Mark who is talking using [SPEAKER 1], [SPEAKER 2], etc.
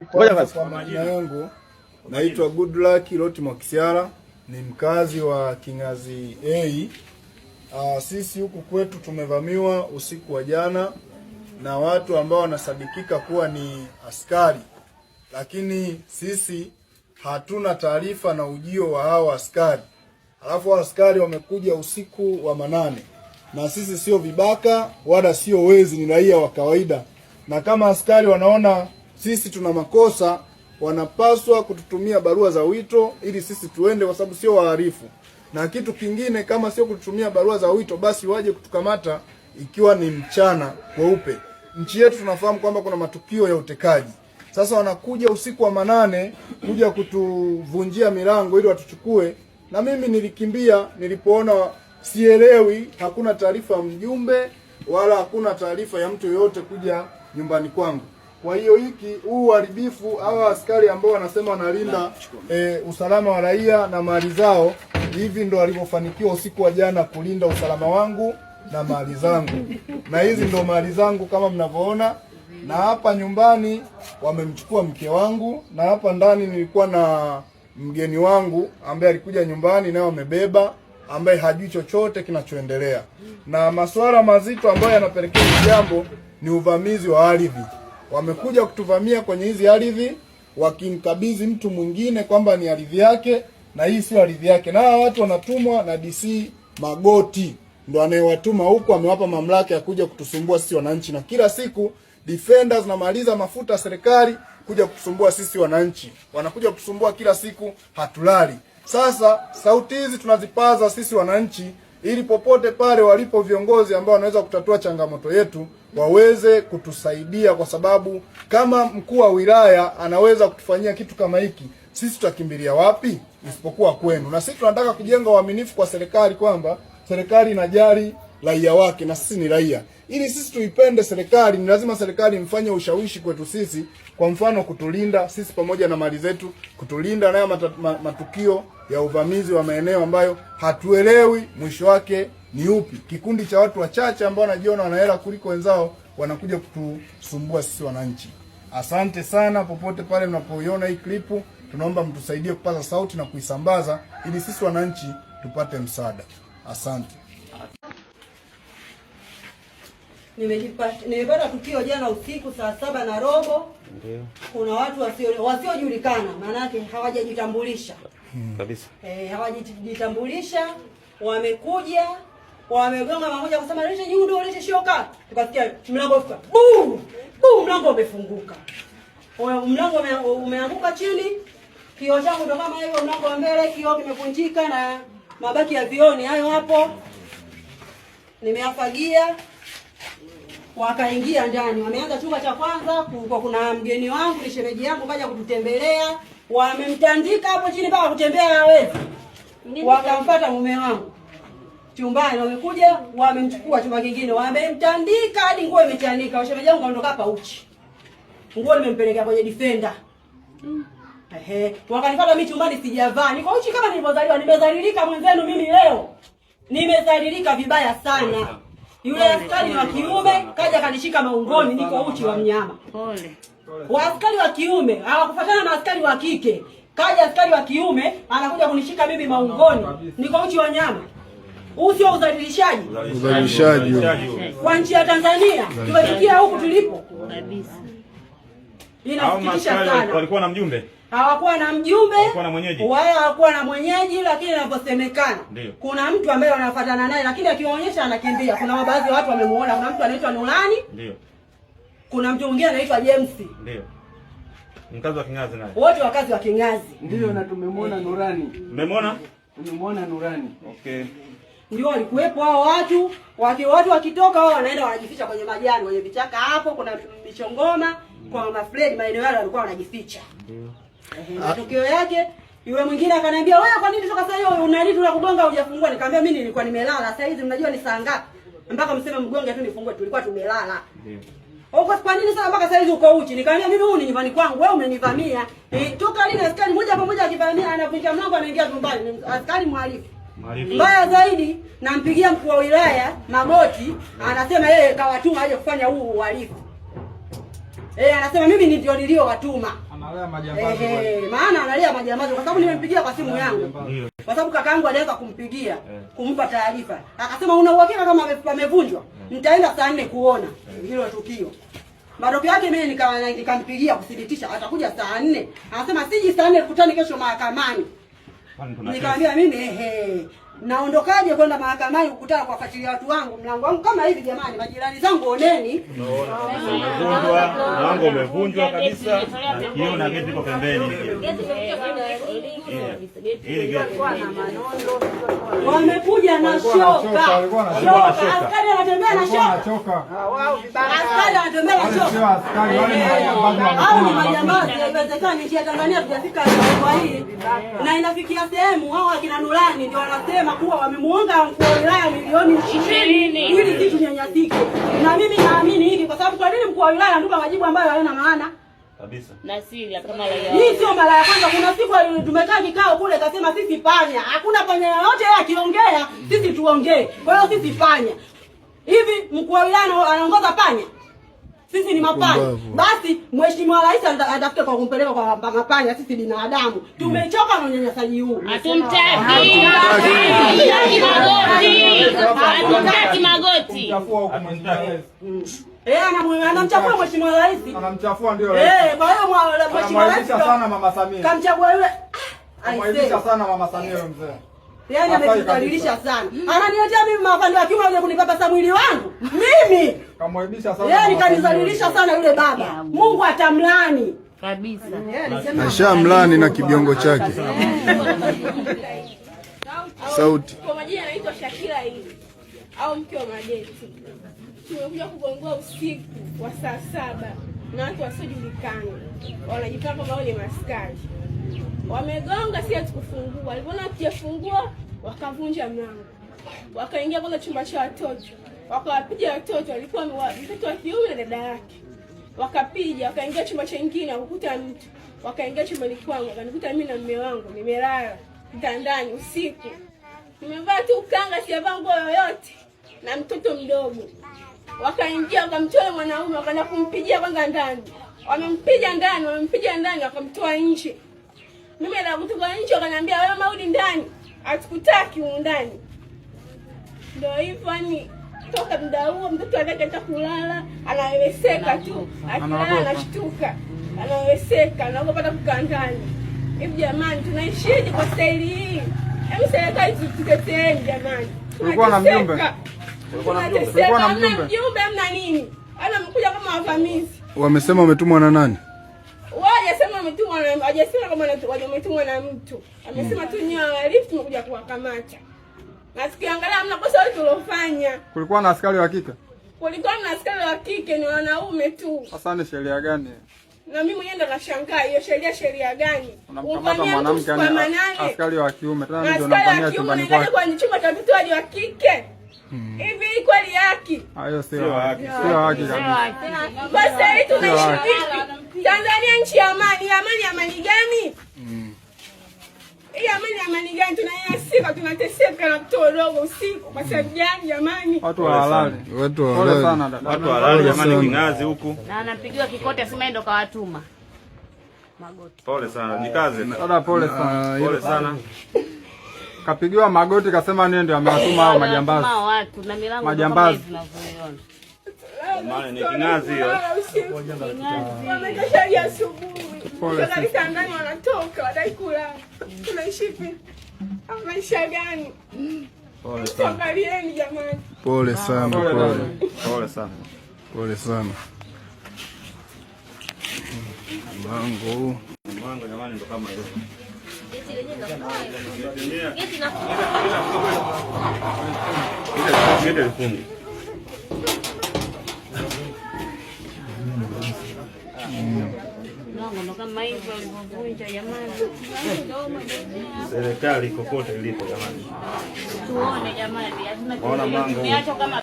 [SPEAKER 1] Ngoja
[SPEAKER 2] Kwa majina yangu naitwa Goodluck Loti Mwakisyala, ni mkazi wa Kingazi A. Sisi huku kwetu tumevamiwa usiku wa jana na watu ambao wanasadikika kuwa ni askari, lakini sisi hatuna taarifa na ujio wa hao askari. Alafu hao askari wamekuja usiku wa manane, na sisi sio vibaka wala sio wezi, ni raia wa kawaida, na kama askari wanaona sisi tuna makosa, wanapaswa kututumia barua za wito ili sisi tuende, kwa sababu sio wahalifu. Na kitu kingine, kama sio kututumia barua za wito, basi waje kutukamata ikiwa ni mchana kweupe. Nchi yetu tunafahamu kwamba kuna matukio ya utekaji. Sasa wanakuja usiku wa manane kuja kutuvunjia milango ili watuchukue, na mimi nilikimbia nilipoona sielewi, hakuna taarifa ya mjumbe wala hakuna taarifa ya mtu yoyote kuja nyumbani kwangu. Kwa hiyo hiki huu uharibifu, hawa askari ambao wanasema wanalinda usalama wa raia na mali zao, hivi ndo walivyofanikiwa usiku wa jana kulinda usalama wangu na mali zangu, na hizi ndo mali zangu kama mnavyoona. Na hapa nyumbani wamemchukua mke wangu, na hapa ndani nilikuwa na mgeni wangu ambaye alikuja nyumbani, naye wamebeba, ambaye hajui chochote kinachoendelea. Na masuala mazito ambayo yanapelekea hili jambo ni uvamizi wa ardhi. Wamekuja kutuvamia kwenye hizi ardhi, wakimkabidhi mtu mwingine kwamba ni ardhi yake, na hii sio ardhi yake. Na hawa watu wanatumwa na DC Magoti, ndo anayewatuma huku, amewapa mamlaka ya kuja kutusumbua sisi wananchi, na kila siku defenders namaliza mafuta ya serikali kuja kutusumbua sisi wananchi, wanakuja kutusumbua kila siku, hatulali. Sasa sauti hizi tunazipaza sisi wananchi, ili popote pale walipo viongozi ambao wanaweza kutatua changamoto yetu waweze kutusaidia, kwa sababu kama mkuu wa wilaya anaweza kutufanyia kitu kama hiki, sisi tutakimbilia wapi isipokuwa kwenu? Na sisi tunataka kujenga uaminifu kwa serikali kwamba serikali inajali raia wake na sisi ni raia. Ili sisi tuipende serikali, ni lazima serikali mfanye ushawishi kwetu sisi, kwa mfano kutulinda sisi pamoja na mali zetu, kutulinda nayo matukio ya uvamizi wa maeneo ambayo hatuelewi mwisho wake ni upi. Kikundi cha watu wachache ambao wanajiona wana hela kuliko wenzao wanakuja kutusumbua sisi wananchi. Asante sana, popote pale mnapoiona hii klipu, tunaomba mtusaidie kupaza sauti na kuisambaza ili sisi wananchi tupate msaada. Asante.
[SPEAKER 3] Nimepata tukio jana usiku 7:15.
[SPEAKER 1] Ndio.
[SPEAKER 3] Kuna watu wasiojulikana, maana yake hawajajitambulisha
[SPEAKER 1] kabisa.
[SPEAKER 3] Hawajajitambulisha, wamekuja wamegonga mamoja kusema lete nyundo, lete shoka. Tukasikia mlango ufa. Bu! Bu, mlango umefunguka. Mlango umeanguka chini. Kioo changu ndo kama hivyo, mlango wa mbele kioo kimevunjika na mabaki ya vioni hayo hapo. Nimeafagia. Wakaingia ndani, wameanza chumba cha kwanza, kulikuwa kuna mgeni wangu, ni shemeji yangu kaja kututembelea, wamemtandika hapo chini mpaka kutembea hawezi. Wakamfuata mume wangu chumbani, wamekuja wamemchukua chumba kingine, wamemtandika hadi nguo imechanika. Shemeji yangu kaondoka hapa uchi, nguo nimempelekea kwenye defender. Ehe, wakanifuata mimi chumbani sijavaa, niko uchi kama nilivyozaliwa. Nimedhalilika mwenzenu mimi leo, nimedhalilika vibaya sana. Yule askari wa kiume kaja kanishika maungoni, niko uchi wa mnyama.
[SPEAKER 4] Pole.
[SPEAKER 3] Waaskari wa kiume hawakufuatana na askari wa kike. Kaja askari wa kiume anakuja kunishika mimi maungoni, niko uchi wa nyama. Huu sio udhalilishaji?
[SPEAKER 2] Udhalilishaji
[SPEAKER 3] kwa nchi ya Tanzania tumefikia huku tulipo
[SPEAKER 4] kabisa.
[SPEAKER 3] Inasikitisha sana.
[SPEAKER 1] Walikuwa na mjumbe?
[SPEAKER 3] Hawakuwa na mjumbe,
[SPEAKER 1] Hawakuwa na mwenyeji,
[SPEAKER 3] wala hawakuwa na mwenyeji, lakini inavyosemekana kuna mtu ambaye wanafuatana naye, lakini akiwaonyesha anakimbia. Kuna baadhi ya watu wamemuona, kuna mtu anaitwa Nurani,
[SPEAKER 1] ndio,
[SPEAKER 3] kuna mtu mwingine anaitwa James,
[SPEAKER 1] ndio, mkazi wa Kingazi naye,
[SPEAKER 3] wote wakazi wa Kingazi,
[SPEAKER 5] ndio. Na tumemwona Nurani.
[SPEAKER 1] Mmemwona?
[SPEAKER 5] Tumemwona Nurani.
[SPEAKER 1] Okay,
[SPEAKER 3] ndio walikuwepo hao watu. Watu wakitoka wao wanaenda wanajificha kwenye majani, kwenye vichaka hapo, kuna michongoma kwa Mama Fred, maeneo yale walikuwa wanajificha.
[SPEAKER 1] Ndio.
[SPEAKER 3] Matokeo yake yule mwingine akaniambia, wewe kwa nini toka saa hiyo unalii tunakugonga hujafungua? Nikamwambia mimi nilikuwa nimelala. Saa hizi mnajua ni saa ngapi? Mpaka mseme mgonge tu nifungue, tulikuwa tumelala.
[SPEAKER 1] Ndio.
[SPEAKER 3] Uko kwa nini sasa mpaka saa hizi uko uchi? Nikamwambia mimi huu ni nyumbani kwangu, wewe umenivamia. Toka lini askari moja kwa moja akivamia anavunja mlango anaingia nyumbani? Ni askari mhalifu. Mbaya zaidi nampigia mkuu wa wilaya Magoti, anasema yeye kawatuma aje kufanya huu uhalifu. Anasema mimi ndio niliyowatuma.
[SPEAKER 2] Analea majambazi.
[SPEAKER 3] Maana analea majambazi kwa sababu nimempigia kwa simu yangu. Kwa sababu kakaangu alianza kumpigia, kumpa taarifa. Akasema una uhakika kama amevunjwa? Nitaenda saa 4 kuona hilo tukio. Matokeo yake mimi nikampigia kuthibitisha atakuja saa 4. Anasema siji saa 4, tukutane kesho mahakamani. Nikamwambia mimi naondokaje kwenda mahakamani kukutana kuwafuatilia watu wangu, mlango wangu kama hivi jamani, majirani zangu oneni.
[SPEAKER 1] Umevunjwa, mlango umevunjwa kabisa na kioo na geti iko pembeni. Hili geti.
[SPEAKER 3] Wamekuja na shoka. Askari anatembea na shoka. Askari anatembea na shoka. Hao ni majambazi, haiwezekani nchi ya Tanzania tujafika kwa hii. Na inafikia sehemu hao akina Nurani ndio wanasema kuwa wamemuonga mkuu wa wilaya milioni 20 ili sisi tunyanyasike. Na mimi naamini hiki kwa sababu kwa nini mkuu wa wilaya anatupa majibu ambayo hayana maana?
[SPEAKER 1] Kabisa.
[SPEAKER 4] Na siri kama raia.
[SPEAKER 3] Hii sio mara ya kwanza. Kuna siku tumekaa kikao kule kasema sisi panya. Hakuna panya yoyote yeye akiongea sisi tuongee. Kwa hiyo sisi panya. Hivi mkuu wa wilaya anaongoza panya? Sisi ni mapanya. Basi Mheshimiwa Rais atafute kwa kumpeleka kwa mapanya, sisi binadamu. Tumechoka na unyanyasaji huu.
[SPEAKER 4] Hatumtaki. Hatumtaki magoti.
[SPEAKER 3] Anamchafua Mheshimiwa Rais.
[SPEAKER 2] Anamchafua ndio rais.
[SPEAKER 3] Kwa hiyo Mheshimiwa Rais
[SPEAKER 2] sana Mama Samia.
[SPEAKER 3] Kamchagua yule.
[SPEAKER 2] Anamwaibisha sana Mama Samia yule mzee.
[SPEAKER 3] Yaani ametudhalilisha sana. Ananiletea mimi mafando ya kiume aje kunipapasa mwili wangu. Mimi.
[SPEAKER 2] Kamwaibisha sana.
[SPEAKER 3] Yaani kanizalilisha sana yule baba. Mungu atamlani.
[SPEAKER 4] Kabisa.
[SPEAKER 2] Ashamlani na kibiongo chake. Sauti.
[SPEAKER 6] Kwa majina anaitwa Shakira hivi au mke wa Mageti. Tumekuja kugongoa usiku wa saa 7 na watu wasiojulikana. Wanajipanga kama wao ni maskari. Wamegonga, si hatukufungua. Walipoona hatujafungua wakavunja mlango. Wakaingia kwanza chumba cha watoto. Wakawapiga watoto, walikuwa mtoto wa kiume na dada yake. Wakapiga, wakaingia chumba chingine wakakuta mtu. Wakaingia chumbani kwangu, wakanikuta mimi na mume wangu nimelala kitandani usiku. Nimevaa tu kanga, sijavaa nguo yoyote na mtoto mdogo. Wakaingia wakamtoa mwanaume, wakaenda kumpigia kwanza ndani. Wamempiga ndani, wakamtoa nje. Mimi na kutoka nje wakaniambia wewe marudi ndani. Hatukutaki humu ndani. Ndio hivyo yani, toka muda huo mtoto hataki hata kulala, anaweseka tu. Akilala anashtuka. Anaweseka, anaogopa hata kukaa ndani. Hivi jamani tunaishije kwa staili hii? Hebu serikali tuteteeni jamani.
[SPEAKER 2] Kulikuwa na mjumbe.
[SPEAKER 6] Kulikuwa na mjumbe hamna nini? Ana mkuja kama wavamizi.
[SPEAKER 2] Wamesema wametumwa na nani?
[SPEAKER 6] Hawajasema wametumwa na, hawajasema kama wametumwa na mtu. Amesema tu nyinyi wahalifu tumekuja kuwakamata. Na tukiangalia hamna kosa lolote tulofanya.
[SPEAKER 2] Kulikuwa na askari wa kike?
[SPEAKER 6] Kulikuwa na askari wa kike, ni wanaume tu.
[SPEAKER 2] Sasa ni sheria gani?
[SPEAKER 6] Na mimi mwenyewe ndo nashangaa hiyo sheria gani?
[SPEAKER 2] Unamkamata mwanamke askari wa kiume tena ndio unamvamia chumbani kwake.
[SPEAKER 6] Kwa chumba cha mtoto wa kike. Hivi kweli haki?
[SPEAKER 2] Hayo sio haki. Sio haki kabisa.
[SPEAKER 6] Kwa sasa hivi tunaishi vipi? Tanzania nchi ya amani, amani gani? Hii amani gani? Tunanyanyasika, tunateseka na mtoto mdogo usiku kwa sababu gani jamani?
[SPEAKER 2] Watu wa halali. Watu wa halali sana dada.
[SPEAKER 1] Watu wa halali jamani, King'azi huku.
[SPEAKER 4] Na anapigiwa kikote asema ndo kawatuma. Magoti.
[SPEAKER 1] Pole sana, jikaze.
[SPEAKER 2] Dada pole sana.
[SPEAKER 1] Pole sana.
[SPEAKER 2] Kapigiwa magoti kasema niye ndio amewatuma hao majambazi.
[SPEAKER 4] Watu na milango
[SPEAKER 2] majambazi.
[SPEAKER 1] Maana ni King'azi hiyo.
[SPEAKER 6] Wamekesha hadi asubuhi. Sasa kitandani wanatoka wadai kula. Tunaishi vipi? Maisha gani?
[SPEAKER 1] Pole sana.
[SPEAKER 6] Angalieni jamani.
[SPEAKER 2] Pole sana, pole.
[SPEAKER 1] Pole sana.
[SPEAKER 2] Pole sana. Mlango.
[SPEAKER 1] Mlango jamani ndo kama hiyo. Geti lifungu.
[SPEAKER 4] Mlango ndo kama hivyo walivyovunja jamani.
[SPEAKER 1] Serikali kokote ilipo jamani.
[SPEAKER 4] Tuone jamani, lazima
[SPEAKER 1] Ona mlango.
[SPEAKER 4] tumeachwa kama